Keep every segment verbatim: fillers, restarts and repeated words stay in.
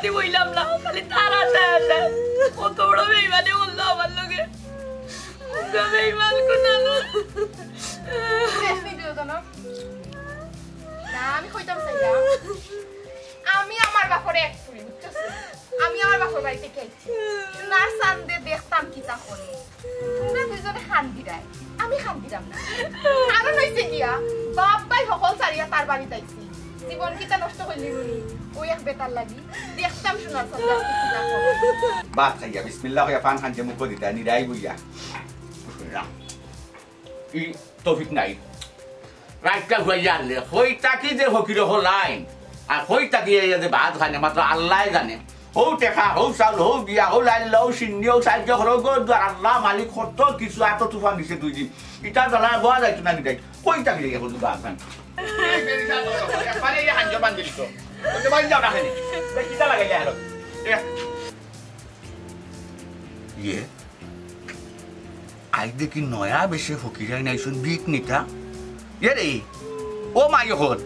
বইলাম না, খালি তার আশায় আশায়। কত বড় বেইমানি করলো আমার লগে। আমরা বেইমান কোন আলো। দেখলি দুইজন? না, আমি কইতাম চাইলাম, আমি আমার বাপরে এক ফুরি, বুঝছস? আমি আমার বাপর বাড়িত থাকি আইছি। সোনার চান্দে দেখতাম কিতা করে। তোমরা দুইজনে কান্দিরায়, আমি কান্দিরাম না। কারণ অইছে গিয়া, বাপ ভাই হকল ছাড়িয়া তার বাড়িত আইছি। জীবন কিতা নষ্ট করলি হুনি? ওই এক বেটার লাগি। দেখতাম সোনার চান্দে আজকে কিতা করে। ভাত খাইয়া, বিসমিল্লাহ কইয়া পান খান যে মুখো দিতা, নিরাই বইয়া। ই তৌফিক নাই। রাইতটা হুয়াইয়া আনলে, কই থাকি যে ফকির অকল আইন, আর কই থাকি এই যে ভাত খাইন, মাত্র আল্লায় জানে। হউ টেকা, হউ চাউল, হউ বিয়া, হউ লাইল, হউ সিন্নি, হউ সাহায্য করো, গো দুয়ার আল্লাহ মালিক কত কিছু, এত তুফান দিছে দুই দিন। ইটা জ্বালায় বওয়া যাইতো না কিতাই। কই থাকি যে এখন ভাত খাইন। এই বেরিসা তো, একবারে এই হাঞ্জো বান দিলি তো। ওই তো বাড়ি যাও না খালি। এই কিতা লাগাইলে আরো? এ। ইয়ে? আই দেখি নয়া বেশে ফকিরাইন আইছইন ভিক নিতা। এ রে, ও মাই অকল,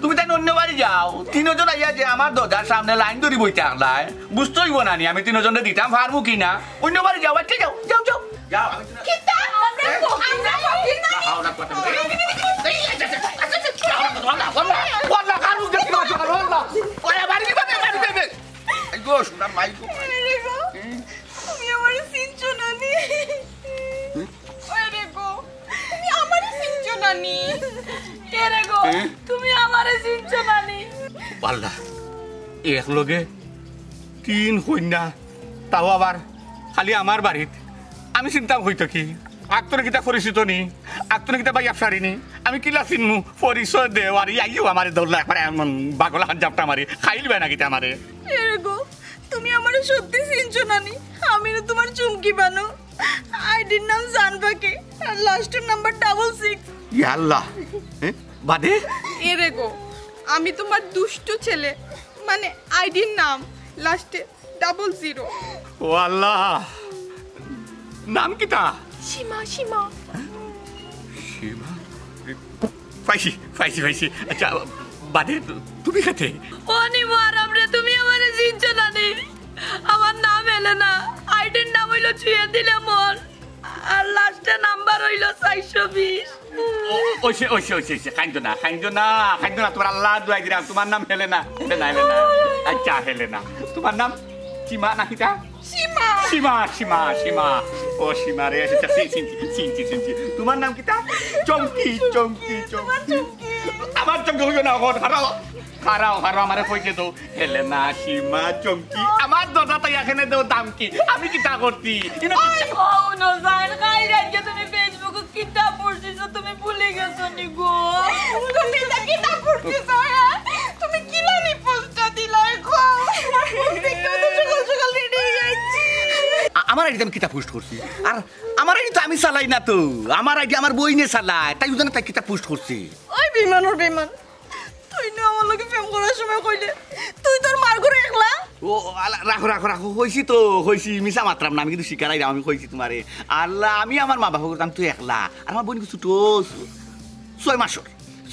তুমি তাইন অন্য বাড়ি যাও। তিনজন আইয়া যে আমার দরজার সামনে লাইন ধরি বইতা একলায়, বুঝতে অইবো না নি আমি তিনজনরে দিতাম পারমু কি না? অন্য বাড়ি যাও, বাচ্চা যাও, যাও, যাও। যাও, আমি তো না- কিতা? আমরা ফকির না, ফকির না। যাও, না, কথা বলো। এই, এই, এই, এই, এই, এই, আল্লাহ, আল্লাহ, আল্লাহ, আল্লাহ, কার মুখ দেখতে পাচ্ছ না, আল্লাহ। ওরে, বাড়ি দিবা, বাড়ি দিবা। এই গো, সোনার মাই গো। এরে গো, হুম? তুমি আমারে চিনছো না নি? হুম? ওরে গো, তুমি আমারে চিনছো না নি? কে রে গো, হুম? তুমি আমারে চিনছো না নি? আল্লাহ, এক লগে তিন কইন্যা, তাও আবার খালি আমার বাড়িত। আমি চিনতাম অইতো কি? আক্তরে কিতা পরিচিত নি? আক্তরে কিতা ভাই আফসারি নি? আমি কিলা চিনমু? পরিচয় দেও আর ইয়াইও আমারে ধরলা একবারে এমন বাগলা হাত জাপটা মারি। খাইল বেনা কিতা আমারে? এরে গো, তুমি আমারে সত্যি চিনছো না নি? আমি না তোমার চুমকি বানু। আইডির নাম জানবা কে? আর লাস্টের নাম্বার ডাবল সিক্স। ইয়া আল্লাহ। হ্যাঁ? বাদে? এরে গো, আমি তোমার দুষ্টু ছেলে। মানে আইডির নাম লাস্টে ডাবল জিরো। ও আল্লাহ, নাম কিতা? সীমা, সীমা। সীমা? পাইছি, পাইছি, পাইছি। আচ্ছা, বাদে তু-, তুমি কাতে? ও নি মহারাম রে, তুমি আমারে চিনছো না নি? আমার নাম হেলেনা, আইডির নাম অইলো ছুঁয়ে দিলে মন, আর লাস্টে নাম্বার অইলো চাইরশো বিশ। ও, অইছে, অইছে, অইছে, অইছে। কাইন্দো না, কাইন্দো না, কাইন্দো না। তোমার আল্লাহ দোয়াই দিলাম, তোমার নাম হেলেনা, হেলেনা, হেলেনা। আচ্ছা, হেলেনা। তোমার নাম সীমা না কিতা? সীমা। সীমা, সীমা, সীমা। ও সীমা রে, আচ্ছা, চি-, চিনছি, চিনছি, চিনছি। তোমার নাম কিতা? চমকি, চমকি, তোমার চমকি। চমকি। আমার চমকি অইও না, অখন খাড়াও। খাড়াও, খাড়াও, আমারে কইতে তো। হেলেনা, সীমা, চমকি, আমার দরজাত আইয়া কেনে দেও দাম কি? আমি কিতা করছি? ইনো কিতা? ও, হুনো যাইন, কাইল রাইতে তুমি Facebook-ও কিতা post দিছো, তুমি ভুলি গেছো নি গো? তুমি ইটা কিতা post দিছো, হ্যাঁ? তুমি কিলান ই post-টা দিলায় গো? দেখো তো সকাল সকাল ready অইয়া আইছি। আ-, আমার আইডিত আমি কিতা post করছি? আর আমার আইডি তো আমি চালাই না তো, আমার আইডি আমার বইনে চালায়, তাই অউ জন্য তাই কিতা post করছি। ওই বেইমানর বেইমান, তুই না আমার লগে প্রেম করার সময় কইলে তুই তোর মার ঘরো একলা। ও, আলা, রাখো, রাখো, রাখো, কইছি তো, কইছি, মিছা মাতরাম না, আমি কিন্তু স্বীকার আইরাম, আমি কইছি তোমারে। আল্লাহ, আমি আমার মা বাপর ঘরো, আমি তো একলা, আর আমার বইন কিন্তু ছোট, ছয় মাসর,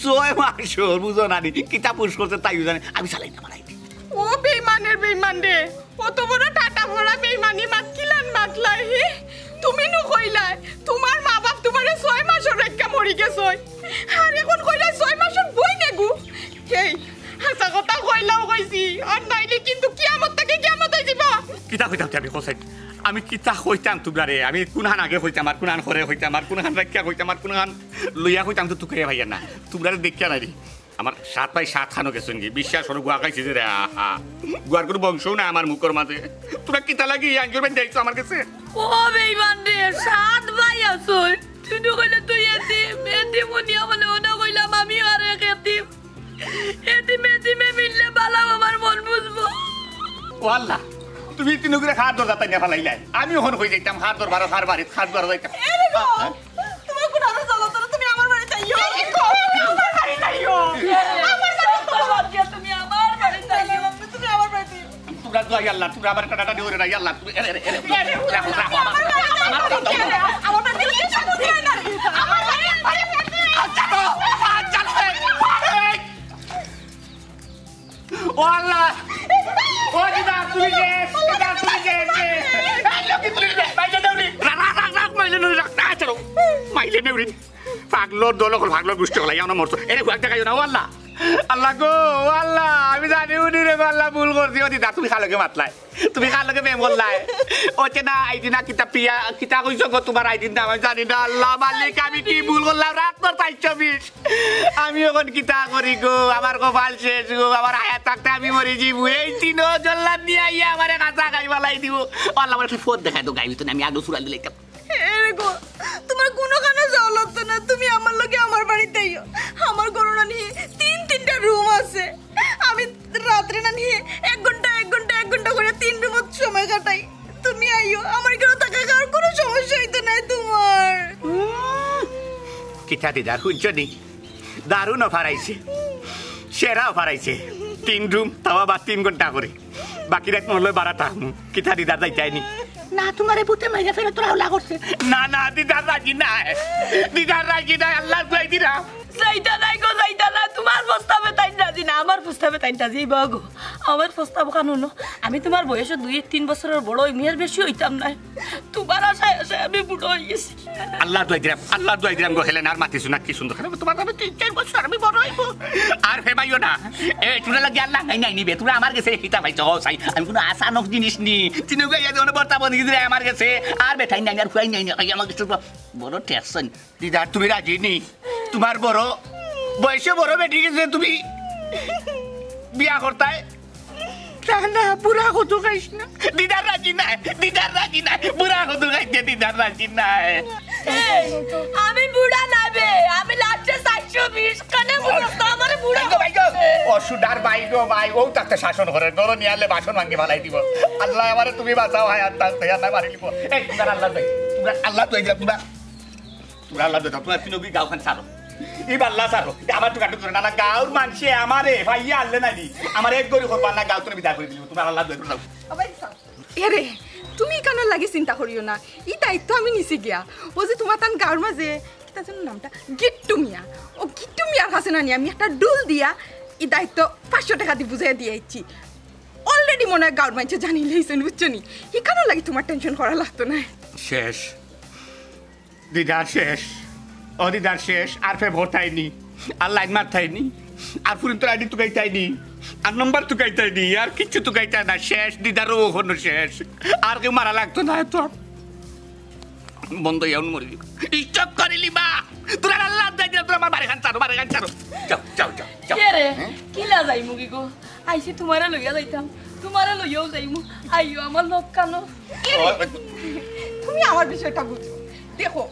ছয় মাসর, বুঝো না নি, কিতা post করছে তাইও জানে, আমি চালাই না আমার আইডি। ও বেইমানের বেইমান রে, অত বড় টাটা ভরা বেইমানি মাত কিলান মাতলায় হি? তুমি নু কইলায়, তোমার মা বাপ তোমারে ছয় মাসর রাখিয়া মরি গেছইন। আর অখন কইলায় ছয় মাসর বইন এগু। হেই, হাছা কথা কইলাও কইছি, আর নাইলে কিন্তু কিয়ামত থাকি কিয়ামত অইযিবো। কিতা কইতাম তে আমি কও চাইন? আমি কিতা কইতাম তুমরারে? আমি কুনখান আগে কইতাম, আর কুনখান পরে কইতাম, আর কুনখান রাখিয়া কইতাম, আর কুনখান লইয়া কইতাম তো তুকাইয়া পাইয়ার না। তুমরারে দেখিয়া নাইরে। আমার সাত ভাই সাত খানো গেছইন গি, বিশ্বাস করো, গুয়া খাইছি যে রে, আহা। গুয়ার কোনো বংশও নাই আমার মুখর মাঝে। তোমরা কিতা লাগি এই আঞ্জুর বাইন্দা আইছো আমার গেছে? ও বেইমান রে, সাত ভাই আছইন। তুই তো কইলে তুই এতিম, এতিম হুনিয়া বলে অনো কইলাম আমি আর এক এতিম। এতিম এতিমে মিললে বালা আমার মন বুঝবো। ও আল্লাহ, তুমি তিনগুরে কার দরজাত টানিয়া ফালাইলায়। আমি অখন কই যাইতাম, কার দরবারো, কার বাড়িত, কার দরবারো যাইতাম। এরে গো, হ্যাঁ? তোমার কোন আরো জ্বালা তারা, তুমি আমার বাড়িত আইও। এরে গো, তুমি আমার বাড়িত আইও। আমার বাড়িত আইও। তুমি আমার বাড়িত আইও। তুমি আমার বাড়িত আইও। তোমরা তো, ইয়া আল্লাহ, তোমরা আমার টানাটানি করে না, ইয়া আল্লাহ, তুমি, এরে, এরে, এরে, রাখো, রাখো, আমার, আমার, আমার বাড়িত আইও। আমার বাড়িত আইও। আচ্ছা তো, আচ্ছা তো, এই, এই। ও আল্লাহ! ও দিদা, তুমি শেষ! দিদা, তুমি শেষ! এই লক্ষ্মী, তুমি শেষ! মাইলে নেউরি! রাখ, রাখ, রাখ, রাখ, মাইলে নেউরি, রাখ, রাখ, ছাড়ো। মাইলে নেউরি। পাগলর দল অকল, পাগলর গুষ্টি অকল, ইয়া না মরছো। এরে, হুয়াক দেখাইও না, ও আল্লাহ! আল্লাহ গো, ও আল্লাহ, আমি জানি উনি রে গো আল্লাহ, ভুল করছি। ও দিদা, তুমি কার লগে মাতলায়? তুমি কার লগে প্রেম করলায়? ওচে না, আইডি না, কিতা পিয়া, কিতা কইছো গো, তুমার আইডির নাম আমি জানি না। আল্লাহ মালিক, আমি কি ভুল করলাম? রাত তো চাইরটা বিশ। আমি অখন কিতা করি গো? আমার কপাল শেষ গো। আমার হায়াত থাকতে আমি মরি যিমু। এই তিনো জল্লাদ নিয়া আইয়া আমারে কাঁচা খাই ফালাই দিবো। আল্লাহ, আমার একটা পথ দেখাই দেও, গাইবি তো না, আমি আগলো চুড়াল দিলাইতাম। এরে গো, তুমার কুনুখানো যাওয়া লাগতো না, তুমি আমার লগে আমার বাড়িত আইও। আমার ঘরো নানি তিন তিনটা রুম আছে। আমি রাত্রে নানি এক ঘন্টা, এক ঘন্টা, এক ঘন্টা করি তিন রুমত সময় কাটাই। তুমি আইও, আমার ঘরো থাকা খাওয়ার কুনু সমস্যা অইতো নায় তুমার। উম, কিতা দিদার, হুনছো নি? দারুণ অফার আইছে, সেরা অফার আইছে। তিন রুম, তাও আবার তিন ঘন্টা করি। বাকি রাইত মনো অয় বাড়া থাকমু। কিতা দিদার যাইতায় নি? না, তুমারে ভূতে মাইরা ফেরত রওনা করছে। না, না, দিদার রাজি নায়। দিদার রাজি নায়, আল্লার দোয়াই দিরাম। যাইতা নায় গো, যাইতা নায়। তুমার প্রস্তাবে তাইন রাজি না, আমার প্রস্তাবে তাইন রাজি। এই বাবা গো, আমার প্রস্তাব কানো হুনো। আমি তুমার বয়সো দুই তিন বছরর বড় অইমু, এর বেশি অইতাম নায়। তুমার আশায় আশায় আমি বুড়া অই গেছি। আল্লার দোয়াই দিরাম, আল্লার দোয়াই দিরাম গো হেলেন, আর মাতিছো না, কি সুন্দর। তুমার আমি তিন চাইর বছর আমি বড় অইমু। আর ফেমাইও না। এ, তুমার লাগি আল্লাহ নাই নাই নিবে। তুমরা আমার গেছে কিতা পাইছো, ও সাই? আমি কুনু আচানক জিনিস নি। তিনগু ইয়া দেওয়ানে বর্তা বনি গেছে আমার গেছে। আর বেটাইন নাই, আর ফুয়াইন নাই, নাই, আমার গেছে তো বড় টেনশন। দিদার, তুমি রাজি নি? তুমার বড়, বয়সে বড় বেটি গেছে, তুমি বিয়া করতায়? না, না, বুড়া কত খাইস না। দিদার রাজি নায়, দিদার রাজি নায়, বুড়া কত খাইতে দিদার রাজি নায়। এই, আমি বুড়া না বে, আমি লাস্টে চাইরশো বিশ, কেনে বুঝছ না? আমারে বুড়া ভাই গো, ভাই গো, অসুদার ভাই গো, ভাই, ও তাতে শাসন করে, ধরো নিয়ালে বাসন ভাঙ্গি ফালাই দিব। আল্লাহ, আমারে তুমি বাঁচাও, হায়াত থাকতে, হায়াত মারি দিব। এই, তুমরা আল্লাহ ভাই, তুমরা আল্লাহ তো এই যে তুমরা তুমরা আল্লাহ দোয়া, তুমরা তিনগু গাঁওখান ছাড়ো। ই বাল্লা ছাড়ো। ই আমার দোকান ধরে না, না, গাঁওর মানষে আমারে ভাইয়া আনলে না নি। আমার এক গরি করবার না, গাঁও তুমি বিদায় করি দিল। তুমরা আল্লাহ দোয়া, তুমরা যাও। এরে, তুমি ইখানর লাগি চিন্তা করিও না। ই দায়িত্ব আমি নিছি গিয়া। ও যে তুমার তান গাঁওর মাঝে, কিতা যেন নামটা? গিট্টু মিয়া। ও গিট্টু মিয়ার কাছে না নি, আমি একটা ডুল দিয়া, ই দায়িত্ব পাঁচশো টেকা দি বুঝাই দিয়া আইছি। Already মনো অয় গাঁওর মানষে জানিলাইছইন, বুঝছো নি? ইখানর লাগি তুমার টেনশন করা লাগতো নায়। শেষ। দিদার শেষ, ও দিদার শেষ, আর ফে ভোটাইনি, আর লাইন মারতাইনি, আর ফুরিন্তর আইডি তুকাইতাইনি, আর নম্বর তুকাইতাইনি, আর কিচ্ছু তুকাইতায় না, শেষ, দিদারও অখনো শেষ, আর কেউ মারা লাগতো না তো। বন্ধ ইয়াউন মরি দিব। স্টক করিলি মা, তোরা আল্লাহ দাই দিলা, তোরা আমার বাড়ি খান ছাড়ো, বাড়ি খান ছাড়ো। যাও, যাও, যাও, যাও। কে রে? হ্যাঁ? কিলা যাইমু গি গো? আইছি তুমারে লইয়া যাইতাম, তুমারে লইয়াও যাইমু। আইও আমার লগ কানো। এরে, তুমি আমার বিষয়টা বুঝো। দেখো,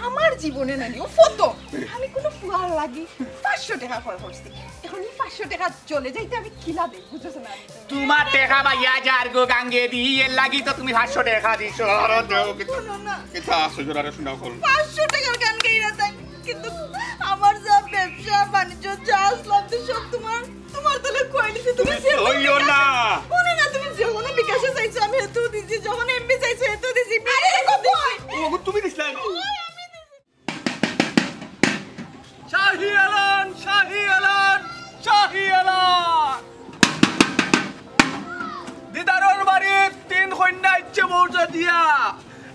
আমার জীবনে নানি ও ফটো, আমি কুনু ফুয়ার লাগি পাঁচশো টেকা খরচ করছি। অখন ই পাঁচশো টেকা চলে যাইতে আমি কিলা দেই, বুঝছো না? তুমার টেকা বাইয়া যার গো গাঙ্গেদি, এর লাগি তো তুমি পাঁচশো টেকা দিছো। আরে দেও, কিতা, হুনো না। কিতা আছে জোরারে শোনা কল। পাঁচশো টেকার গান গাইরা তাই, কিন্তু আমার যা ব্যবসা বাণিজ্য যা আসলাম তো সব তুমার, তুমার তলে খুয়াই দিছি। তুমি যে হইও না। হুনো না, তুমি যে হুনো বিকাশে চাইছো আমি হেতু দিছি, যখন এমবি চাইছো হেতু দিছি। আরে, ও গো, তুমি দিছলা? শাহী এলান, শাহী এলান, শাহী এলান। দিদারর বাড়িত তিন কইন্যা আইছে বউ সাজিয়া।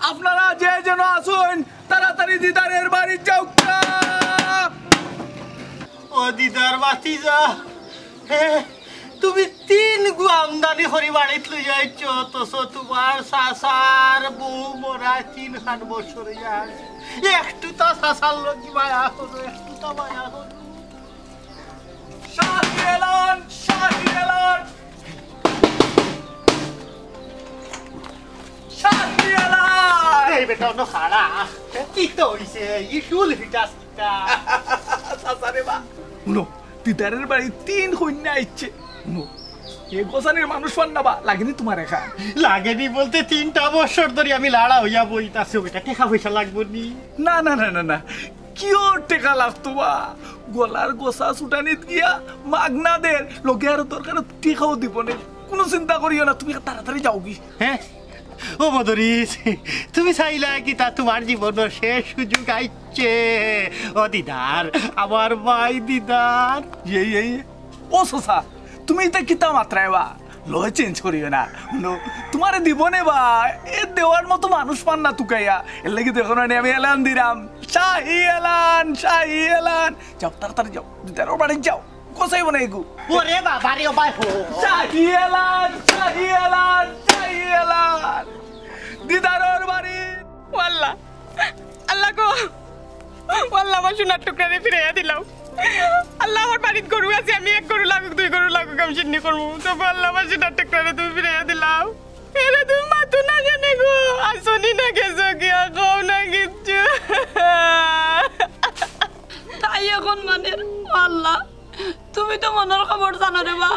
আপনারা যে যেন আছইন, তাড়াতাড়ি দিদারের বাড়িত যাউক্কা। ও দিদার ভাতিজা, হে, তুমি তিনগু আমদানি করি বাড়িত লইয়া আইছো, অথচ তুমার চাচার বউ মরা তিন খান বছর অইয়া। একটুতা চাচার লাগি মায়া করো, একটুতা মায়া করো। শাহী এলান, শাহী এলান, শাহী এলান। এই বেটা, অনো খাড়া। কিতা অইছে? ই চুল ফিটাস কিতা? চাচা রে বা। হুনো, দিদারের বাড়িত তিন কইন্যা আইছে। হুনো, এ গোছানির মানুষ পার না বা, লাগেনি তুমার এখান? লাগেনি বলতে তিনটা বছর ধরি আমি লাড়া অইয়া বইতাছি, বেটা, টেকা পয়সা লাগবো নি? না, না, না, না, না, কিওর টেকা লাগতো বা? গলার গোছা ছুটানিত গিয়া মাগনা দের, লগে আরো দরকার টেকাও দিবো নে। কুনু চিন্তা করিও না, তুমি তাড়াতাড়ি যাওগি। হ্যাঁ? ও বদরিস, তুমি চাইলা কিতা? তুমার জীবনর শেষ সুযোগ আইছে। ও দিদার, আমার ভাই দিদার। এই, এই, ও চাচা, তুমি ইতা কিতা মাতরায় বা? লয় চেঞ্জ করিও না। হুনো, তুমারে দিবনে বা, এ দেওয়ার মতো মানুষ পার না তুকাইয়া। এরলাগি দেখো না নি, আমি এলান দিরাম। শাহী এলান, শাহী এলান। যাও, তাড়াতাড়ি যাও। দিদারর বাড়িত যাও। গোছাইবো না এগু। ওরে বাবা রে, ও ভাই হো। শাহী এলান, শাহী এলান, শাহী এলান। দিদারর বাড়িত। ও আল্লাহ, আল্লাহ গো, ও আল্লাহ, আমার সোনার টুকরারে ফিরাইয়া দিলাও। আল্লাহ, আমার বাড়িত গরু আছে, আমি এক গরু লাগুক, দুই গরু লাগুক, আমি সিন্নি করমু। তবু আল্লাহ, আমার সোনার টুকরারে তুমি ফিরাইয়া দিলাও। এরে তুমি মাতো না কেনে গো? আছো নি না গেছো গিয়া? কও না কিচ্ছু। তাই এখন মানে, ও আল্লাহ, তুমি তো মনর খবর জানো রে বা।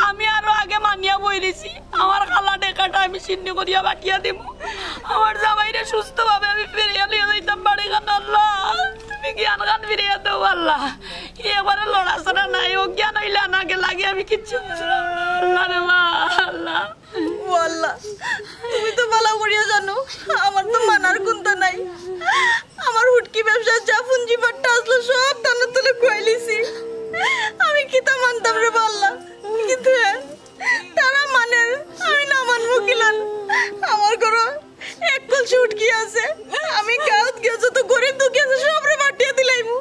আমি আরো আগে মানিয়া বই রইছি, আমার খালা ডেকাটা আমি সিন্নি করিয়া বাটিয়া দিমু। আমার জামাইরে সুস্থভাবে আমি ফিরিয়া লইয়া যাইতাম বাড়ি খান। আল্লাহ, তুমি জ্ঞান খান ফিরিয়া দেও আল্লাহ। ই একবারে লড়াচড়া নাই, অজ্ঞান অইলা না গেলা গিয়া আমি কিচ্ছু বুঝলাম না। আল্লাহ রে বা, আল্লাহ। ও আল্লাহ, তুমি তো ভালা করিয়া জানো, আমার তো মানার কুন্তা নাই। আমার হুটকি ব্যবসার যা পুঞ্জি পাট্টা আসলো সব তানর তলে খুয়াইলিছি। আমি কিতা মানতাম রে বা আল্লাহ, কিন্তু হ্যাঁ, তারা মানের, আমি না মানমু কিলান। আমার ঘরো এক কলসি হুটকি আছে, আমি গাঁওত গিয়া যত গরিব দুঃখী আছে সবরে বাটিয়া দিলাইমু।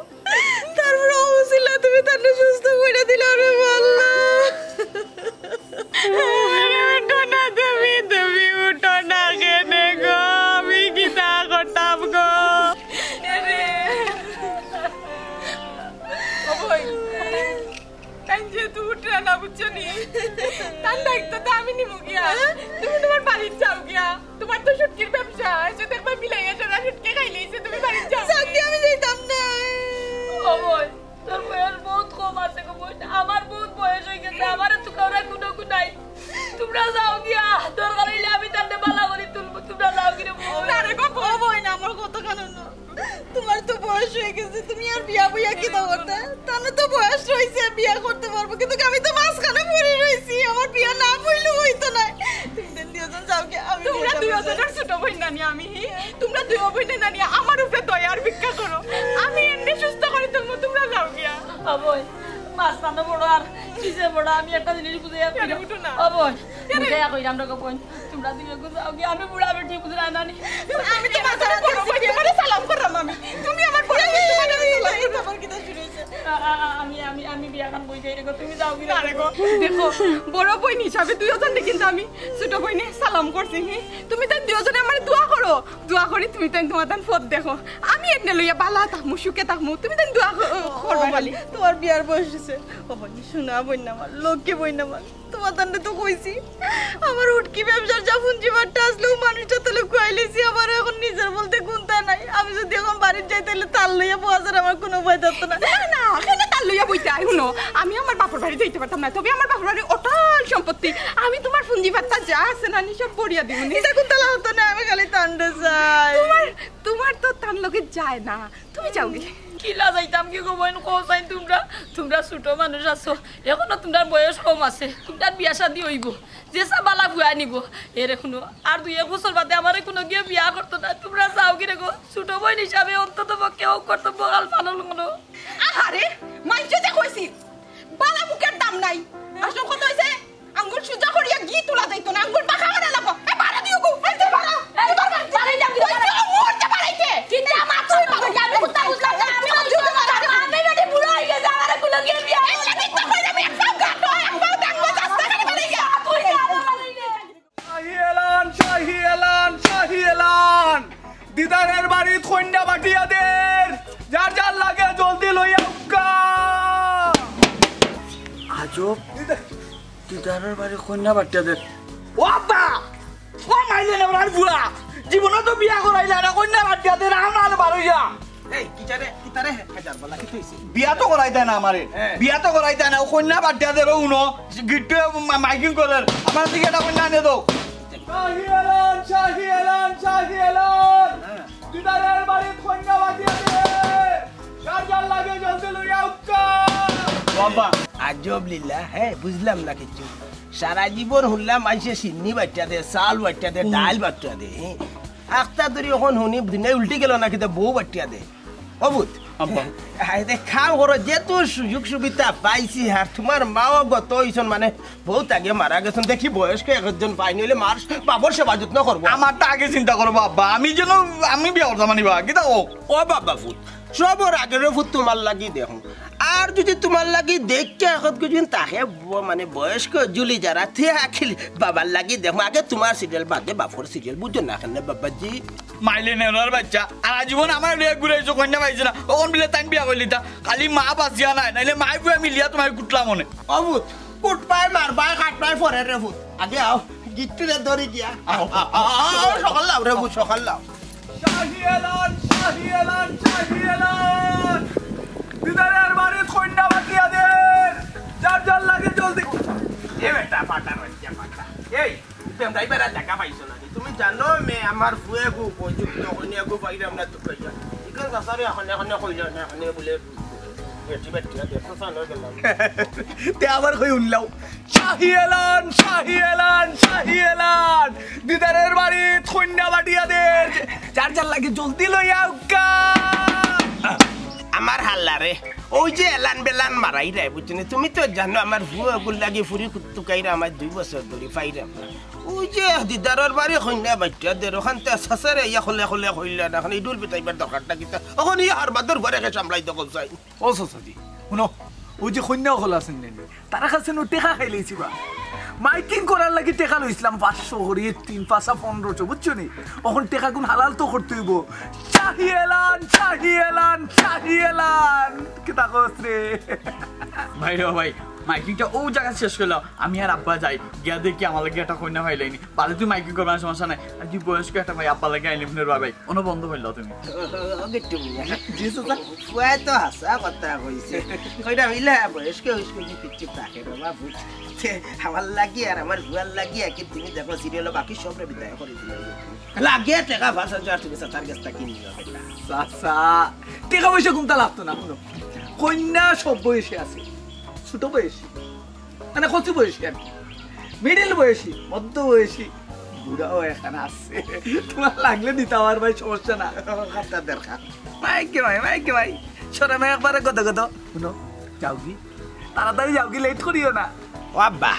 তারপরে অবসিলা তুমি তারে সুস্থ করিয়া দিলাও রে বা আল্লাহ। আরে উঠো না তুমি, তুমি উঠো না কেনে গো? আমি কিতা করতাম গো? ও বইন, তাইন যেহেতু উঠরা না, বুঝছো নি? তান দায়িত্ব তো আমি নিমু গিয়া। তুমি তুমার বাড়িত যাও গিয়া। তুমার তো শুটকির ব্যবসা, আইজ দেখবা বিলাইয়া সারা শুটকি খাইলিছে, তুমি বাড়িত যাও। যাও গিয়া, আমি যাইতাম না। ও বইন, তোর বয়স বউত কম আছে গো বইন, আমার বউত বয়স অইগেছে, আমারে তুকাওরার কুনু গু নাই। তুমরা যাও গিয়া, দরকার অইলে আমি তানরে ভালা করি তুলমু, তুমরা যাও গিয়া রে বইন। না রে গো, ও বইন, আমার কথা কানো না। তুমার তো বয়স অইগেছে, তুমি আর বিয়া বইয়া কিতা করতায়? তানর তো বয়স রইছে, বিয়া করতে পারবো, কিন্তু আমি তো মাঝখানো পড়ি রইছি, আমার বিয়া না বইলে অইতো নায়। তুমি তাইন দুইজন যাও গিয়া, আমি তুমরা দুইজনর ছোট বইন নানি আমি, হি? তুমরা দুই বইনে নানি আমার উপরে দয়ার ভিক্ষা করো। আমি এমনে সুস্থ করি তুলমু, তুমরা যাও গিয়া। ও বইন, মাঝখানো বড় আর পিছে বড়, আমি একটা জিনিস বুঝাইয়া আরে উঠো না। ও বইন, আরে। বুঝাইয়া কইরাম রে গো বইন, তুমরা দুইজন যাও গিয়া, আমি বুড়া বেটি বুঝরায় নানি। আমি তো মাঝখানো বড় বইন, তুমারে সালাম করলাম আমি। তুমি আমার বড় বইন, তুমারে আমি সালাম করলাম। আ, আ, আ, আমি, আমি, আমি বিয়া খান বই যাই রে গো, তুমি যাও গিয়া। না রে গো, দেখো, বড় বইন হিসাবে দুইজনরে কিন্তু আমি ছোট বইনে সালাম করছি, হি? তুমি তাইন দুইজনে আমারে দোয়া করো, দোয়া করি তুমি তাইন তুমার তান পথ দেখো। আমি এমনে লইয়া ভালা থাকমু, সুখে থাকমু, তুমি তাইন দোয়া ক-, ও, করবা ও খালি। বইন, তুমার বিয়ার বয়স অইছে। ও বইন, সোনা বইন আমার, লক্ষ্মী বইন আমার। তুমার তানরে তো কইছি, আমার হুটকি ব্যবসার যা পুঞ্জি পাট্টা আসলো, মানুষটার তলে খুয়াইলিছি, আমার এখন নিজর বলতে কুন্তা নাই। আমি যদি এখন বাড়িত যাই, তাইলে তার লইয়া বওয়ার আমার কুনু উপায় থাকতো না। না, না, কেনে তার লইয়া বইতায়? হুনো, আমি আমার বাপর বাড়ি যাইতে পারতাম না, তবে আমার বাপর বাড়ি অটল সম্পত্তি, আমি তুমার পুঞ্জি পাট্টা যা আছে নানি সব ভরিয়া দিমু নি। ইতা কুন্তা লাগতো না, আমি খালি তানরে চাই। তুমার, তুমার তো তান লগে যায় না, তুমি যাও গি। কিলা যাইতাম গি গো বইন, কও চাইন তুমরা, তুমরা ছোট মানুষ আছো, এখনো তুমরার বয়স কম আছে, তুমরার বিয়া শাদি অইবো, যেছা ভালা পুয়ায় নিবো। এরে হুনো, আর দুই এক বছর বাদে আমারে কুনু গিয়ে বিয়া করতো না, তুমরা যাও গি রে গো, ছোট বইন হিসাবে অন্তত পক্ষে অউ কর্তব্য খান পালন করো। আহারে, মাইনষে যে কইছি, ভালা মুখর দাম নাই। আসল কথা অইছে, আঙ্গুল সুজা করিয়া ঘি তুলা যাইতো না, আঙ্গুল বাঁকা করা লাগবো। এই বারো দিও গো, এই যে বারো, এই বারো, বারো, বারো, বারো, বারো, বারো। কিতা মাত তুই বারো, আমি কুন্তা বুঝলাম না, আমি বুঝলাম না, আমি বেটি বুড়া অইগেছি, আমারে কুনু গিয়ে বিয়া এই যে মিথ্যা কইরা আমি এক পাও গাটো, এক পাও ডাঙ্গো, আস্তে করে বাড়ি গিয়া। তুই যা, আমার বাড়ি নে। শাহী এলান, শাহী এলান, শাহী এলান। দিদারর বাড়িত কইন্যা পাঠাইয়া দের, যার যার লাগে জলদি লইয়া আউক্কা। আজব, দিদারর বাড়িত কইন্যা পাঠাইয়া দের। ও আব্বা, ও মাইলে না ওরার বুড়া, জীবনে তো বিয়া করাইলা না, কইন্যা পাঠাইয়া দের, আমরা আলো বারইয়া। এই, কিতারে, কিতারে, হাজার বালা, কিতা অইছে? বিয়া তো করাইতায় না আমারে। হ্যাঁ। বিয়া তো করাইতায় না, ও কইন্যা পাঠাইয়া দের, ও হুনো, গিট্টু মা-, মাইকিং করের। আমার দিকে একটা কইন্যা আনিয়া দেও। শাহী এলান, শাহী এলান, শাহী এলান। হ্যাঁ। দিদারর বাড়িত কইন্যা পাঠাইয়া দের। যার যার লাগে জলদি লইয়া আউক্কা। বাবা, আজব লীলা, হ্যাঁ, বুঝলাম না কিচ্ছু। সারা জীবন হুনলাম মাইনষে সিন্নি পাঠাইয়া দে, চাউল পাঠাইয়া দে, ডাইল পাঠাইয়া দে, হ্যাঁ। আখতা ধরি অখন হুনি দুনিয়া উল্টি গেল না কিতা বউ পাঠাইয়া দে। ও পুত, আব্বা। আরে, কাম করো, যেহেতু সুযোগ সুবিধা পাইছি, আর তুমার মাও গত অইছইন, মানে, বউত আগে মারা গেছইন, দেখি বয়স্ক একজন পাইন, অইলে মার, বাপর সেবা যত্ন করবো। আমার তো আগে চিন্তা করবো, আব্বা, আমি যেন, আমি বিয়া করতাম আনি বা, কিতা ও? ও বাবা ফুত, সবর আগে রে ফুত তুমার লাগি দেখো। আর যদি তুমার লাগি দেখিয়া এখন কিছু তাকে ব-, মানে বয়স্ক জুলি যারা, তে আখিল বাবার লাগি দেখো। আগে তুমার সিরিয়াল বাদে বাপর সিরিয়াল, বুঝো না কেনে বাবাজি? মাইলে নেওয়ার বাচ্চা, আর আজীবন আমার লইয়া ঘুরাইছো, কইন্যা পাইছো না, অখন বিলে তাইন বিয়া করলিতা, খালি মা বাঁচিয়া নাই, নাইলে মাই পুয়া মিলিয়া তুমার কুটলা মনে। ও ফুত, কুটবায় মারবায় কাটবায় পরে রে ফুত। আগে আও, গিট্টুরে ধরি গিয়া। আও, আও, আও, আও, আও, সকাল লাও রে ফুত, সকাল লাও। শাহী এলান, শাহী এলান, শাহী এলান। দিদারের বাড়িত কইন্যা বাটিয়া দের। যার যার লাগে জলদি। এ বেটা, ফাটা রইছে, ফাটা। এই, তুমি বেড়া দেখা পাইছো না। তুমি জানো মে আমার ফুয়ে গু উপযুক্ত কইন্যা গু পাইরাম না তুকাইয়া। ইখান চাচারে এখন, এখন কইল না, এখন বলে বেটি বেটি আর দেখো সান হয়ে গেলাম। তে আবার কই উনলাও। শাহী এলান, শাহী এলান, শাহী এলান। দিদারের বাড়িত কইন্যা বাটিয়া দের। যার যার লাগে জলদি লইয়া আউক্কা। আমার হাল্লা রে, ওই যে এলান বেলান মারাই রে, বুঝছো নি? তুমি তো জানো আমার ফুয়া গুর লাগি ফুরি কুত্তুকাইরা আমার দুই বছর ধরি পাইরাম না। ওই যে দিদারর বাড়ি কইন্যা বাটিয়া দের, ওখান তে চাচারে ইয়া খলে খলে কইলা না, এখন ইডুল পিটাইবার দরকারটা কিতা? এখন ইয়া হারবাদর ঘরে কে সামলাই দখল চাই। ও চাচাজি, হুনো, ওই যে কইন্যা অকল আছইন নি, তারার কাছে নু টেকা খাইলাইছি বা। মাইকিং করার লাগি টেকা লইছলাম পাঁচশো করি, তিন পাঁচা পনেরোশো, বুঝছো নি? অখন টেকাগুন হালাল তো করতে অইবো। শাহী এলান, শাহী এলান, শাহী এলান। কিতা কস রে? ভাই রে ভাই, মাইকিংটা ও জাগাত শেষ করলাও, আমি আর আব্বা যাই, গিয়া দেখি আমার লাগি একটা কইন্যা পাইলাইনি। বাদে তুই মাইকিং করবার সমস্যা নাই, আর তুই বয়স্ক একটা ভাই আব্বার লাগি আইলি মনে ভাই, অনো বন্ধ করলাও তুমি। ও, ও, ও, গিট্টু মিয়া। জি, চাচা। ফুয়ায় তো হাছা কথা কইছে। কইরা অইলা, বয়স্ক, বয়স্ক কি কিচ্ছু থাকে না, বাবু। তে, আমার লাগি আর আমার ফুয়ার লাগি, আর কি তুমি দেখো সিরিয়াল বাকি সবরে বিদায় করি দিলাম। লাগে টেকা পাঁচ হাজার তুমি চাচার গেছ থাকি নিও বেটা। চাচা, টেকা পয়সা কুনতা লাগতো না, হুনো। কইন্যা সব বয়সে আছে, ছোট বয়সী, মানে কচি বয়সী আর কি, মিডিল বয়সী, মধ্য বয়সী, বুড়াও এখানে আছে। তুমার লাগলে দিতাম আর ভাই, সমস্যা না। কথা দরকার। মাইকে ভাই, মাইকে ভাই, শরমে একবারে গদ গদ। হুনো, যাওগি, তাড়াতাড়ি যাওগি, লেট করিও না। ও আব্বা,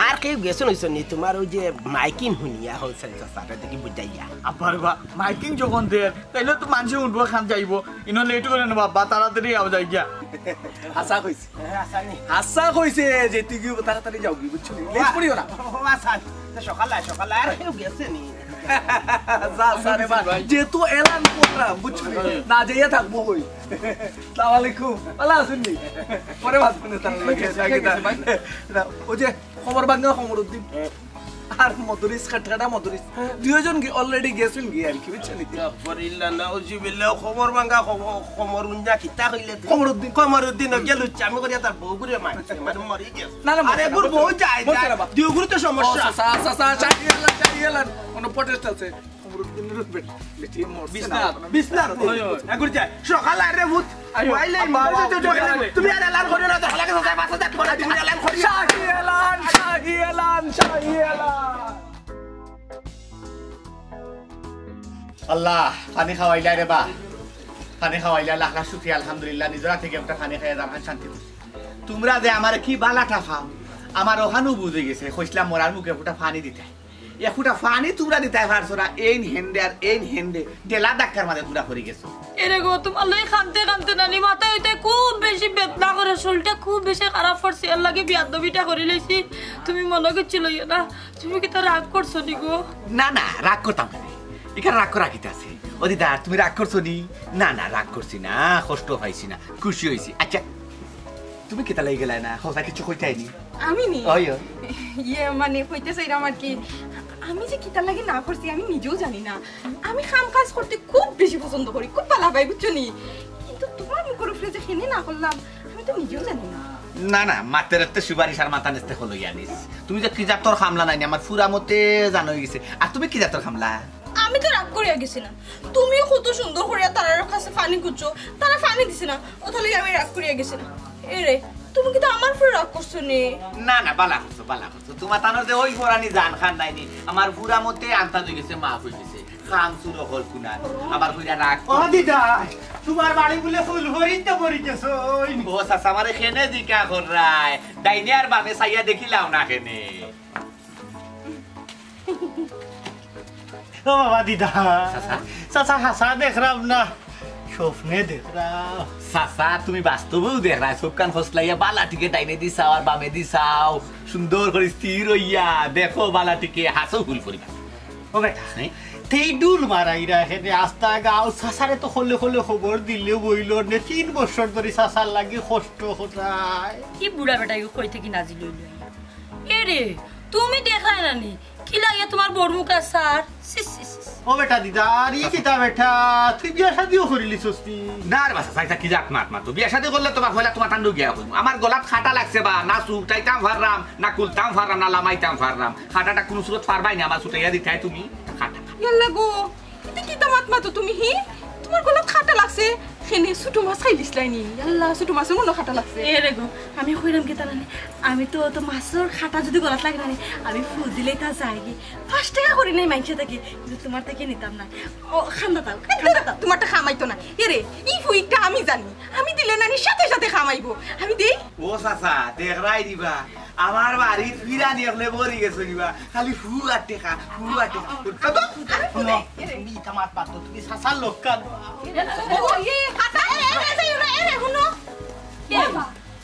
আর কেউ গেছইন অইছইন নি? তুমার ওই যে মাইকিং হুনিয়া হলছেন চাচারে দেখি বুঝাইয়া। আব্বা রে বা, মাইকিং যখন দের, তাইলে তো মানষে উঠবো খান যাইবো। ইনো লেট করে না বাবা, তাড়াতাড়ি আও যাই গিয়া। হাছা কইছে। হাছা কইছে যে তুই কি তাড়াতাড়ি যাওগি, বুঝছো নি? লেট করিও না। ও আচ্ছা, তো সকালে, সকালে আর কেউ গেছে নি? যা, যা রে বা, যেহেতু এলান করলাম, বুঝছো নি? না যাইয়া থাকবো কই। সালাম আলাইকুম। ভালা আছইন নি? পরে বাদ করে তার লগে। না, ওই যে খবর ভাঙ্গা খবর উদ্দিন। আর মদরিস, খাটখাটা মদরিস। দুইজন কি already গেছইন গি আর কি, বুঝছো নি? আস্তাগফিরুল্লাহ, নাউজুবিল্লাহ, খবর ভাঙ্গা, খবর, খবর উঞ্জা কিতা কইলে তুই? খবর উদ্দিন। খবর উদ্দিন, ওই যে লুচ্চামি করিয়া তার বউ ঘুরে মারছে, মানে মরি গেছে। না, না, আরে, মরছে না, এগুর বউ যায়, মরছে যায়। না, বাবা। দুই গুরু তো সমস্যা। ও, চাচা, চাচা, চাচা, চাই এলান, চাই এলান। কোনো protest আছে? খবর উদ্দিনের বেটি, বেটি মরছে না, বিশ্বনাথ। বিশ্বনাথ। ওই, ওই। এগুর যায়। সকাল আর রে ভূত। আইও, ওয়াইলে আব্বা, মরে আব্বা, যেতে আব্বা, জোরে। আব্বা। তুমি আর এলান করিও না, তো হালাকে সাথে পাঁচ হাজার টাকা তুমি এলান করিও। শাহী এলান, শাহী এলান, শাহী এলান। আল্লাহ, পানি খাওয়াইলা রে বা। পানি খাওয়াইলা, লাখ লাখ শুকরিয়া, আলহামদুলিল্লাহ। নিজর আতে একটা পানি খাইয়া যার শান্তি। তুমরা যে আমারে কি বালা ঠাফাও, আমার অখানউ বুঝি গেছে। কইছলাম মরার মুখে ফুটা পানি দিতায়। এ ফুটা পানি তুমরা দিতায় পারছো না, এইন হেন্ডে আর এইন হেন্ডে, ঢেলা ধাক্কার মাঝে তুমরা পড়ি গেছো। এরে গো, তুমার লগে কানতে কানতে নানি মাথা অইতে খুব বেশি বেদনা করে, শরীরটা খুব বেশি খারাপ করছে, এর লাগি বিয়াদবিটা করি লইছি। তুমি মনো কিচ্ছু লইও না। তুমি কিতা রাগ করছো নি গো? না, না, রাগ করতাম কেনে? ইখান রাগ করা কিতা আছে? ও দিদা, তুমি রাগ করছো নি? না, না, রাগ করছি না, কষ্ট পাইছি না, খুশি অইছি। আচ্ছা, তুমি কিতা লাগি গেলায় না? কথা কিচ্ছু কইতায় নি? আমি নি? ওই, ওই। ইয়ে, মানে, কইতে চাইরাম আর কি, আমি যে কিতার লাগি না করছি, আমি নিজেও জানি না। আমি কাম কাজ করতে খুব বেশি পছন্দ করি, খুব বালা পাই, বুঝছো নি? কিন্তু তুমার মুখর উপরে যে কেনে না করলাম, আমি তো নিজেও জানি না। না, না, মাতের তো সুপারিশ আর মাথা নেস্তে হলো জানিস। তুমি যে কি জাতর কামলা নায়নি, আমার ফুরা মতে জানা অই গেছে। আর তুমি কি জাতর কামলা? আমি তো রাগ করিয়া গেছি না। তুমি কত সুন্দর করিয়া তারার কাছে পানি খুঁজছো, তারা পানি দিছে না, অতার লাগি আমি রাগ করিয়া গেছি না। এরে, তুমি কিতা আমার উপরে রাগ করছো নি? না, না, বালা করছো, বালা করছো। তুমার তানর যে ওই ফরানি জান খান নায়নি, আমার ফুরা মতে আন্তাজ অই গেছে, মাফ অই গেছে। খাম চুর অকল কুনান। আবার কইরা রাগ। ও দিদা, তুমার বাড়ি বুলে ফুল ভরিতে ভরি গেছইন। ও চাচা, আমারে কেনে জিকা কররায়? ডাইনে আর বামে চাইয়া দেখিলাও না কেনে? ও বাবা দিদা, চাচা। চাচা হাছা দেখরাম না, স্বপ্নে দেখরাম। চাচা, তুমি বাস্তবেউ দেখরায়, চউখ কান খসলাইয়া বালা টিকে ডাইনেদি চাও আর বামেদি চাও, সুন্দর করি স্থির অইয়া দেখো বালা টিকে হাছাউ ফুল ভরিবা। ও বেটা, হ্যাঁ? তেই ডুল মারাইরা হেনে আস্তা গাঁও চাচারে তো খলে খলে খবর দিলে বইল নে, তিন বছর ধরি চাচার লাগি কষ্ট করায়। কি বুড়া বেটা ইগু কই থাকি নাজিল অইল? এরে, তুমি দেখরায় না নি? কিলা ইয়া তুমার বড় মুখ আর সার? সিস, সিস, সিস। ও বেটা দিদা, আর ই কিতা বেটা? তুই বিয়া শাদিও করিলিছস নি? না রে বাছা, চাইতা কি জাত মাত মাতো? বিয়া শাদি করলে তো বা পয়লা তুমার টান্ডু গিয়া কইমু। আমার গলাত কাটা লাগছে বা, না চুলটাইতাম পাররাম, না খুলতাম পাররাম, না লামাইতাম পাররাম। কাটাটা কুনু সুরত পারবায় নি আমার ছুটাইয়া দিতায় তুমি? কাটা। ইয়াল্লা গো, ইতা কিতা মাত মাতো তুমি, হি? তুমার গলাত কাটা লাগছে? কেনে ছোট মাছ খাইলিছলায় নি? ইয়াল্লা, ছোট মাছর মনো কাটা লাগছে। এরে গো, আমি কইরাম কিতা জানি, আমি তো অত মাছর কাটা যুদি গলাত লাগে না নি, আমি ফু দিলেই তা যায়গি। পাঁচ টেকা করি নেই মাইনষে থাকি, কিন্তু তুমার থাকি নিতাম না। ও, কান্দা দাও, কান্দা দাও। তুমারটা কামাইতো না। এরে, ই ফুইকটা আমি জানি, আমি দিলে নানি সাথে সাথে কামাইবো। আমি দেই। ও চাচা, দেখরায় দিবা, আমার বাড়িত ফিরানি অকলে ভরি গেছে দিবা, খালি ফু আর টেকা, ফু আর টেকা। আরে হুনো, এরে। তুমি ইতা মাত বাদ দেও, তুমি চাচার লোক কান। ও, এ, কাকা, এরে, এরে, এরে, এরে, হুনো। এ,